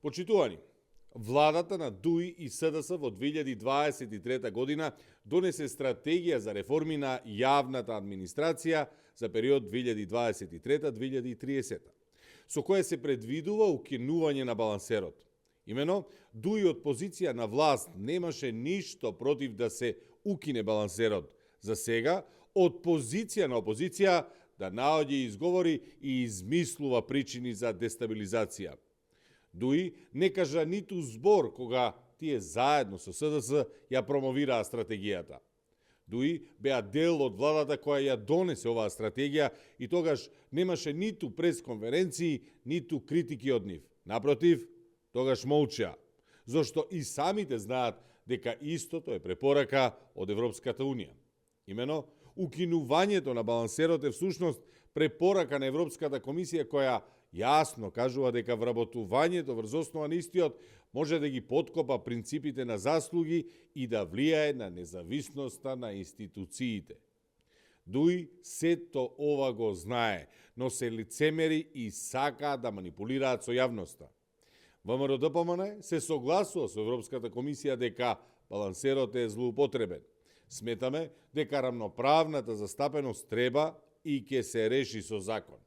Почитувани, владата на ДУИ и СДС во 2023 година донесе стратегија за реформи на јавната администрација за период 2023-2030, со која се предвидува укинување на балансерот. Имено, ДУИ од позиција на власт немаше ништо против да се укине балансерот. За сега, од позиција на опозиција да наоѓе изговори и измислува причини за дестабилизација. ДУИ не кажа ниту збор кога тие заедно со СДС ја промовираа стратегијата. ДУИ беа дел од владата која ја донесе оваа стратегија и тогаш немаше ниту пресконференции, ниту критики од нив. Напротив, тогаш молча, зашто и самите знаат дека истото е препорака од Европската Унија. Имено, укинувањето на балансерот е всушност препорака на Европската комисија која јасно кажува дека вработувањето врз основа на истиот може да ги поткопа принципите на заслуги и да влијае на независноста на институциите. ДУИ сето ова го знае, но се лицемери и сакаат да манипулираат со јавноста. ВМРО-ДПМН се согласува со Европската комисија дека балансерот е злоупотребен. Сметаме дека рамноправната застапеност треба и ќе се реши со закон.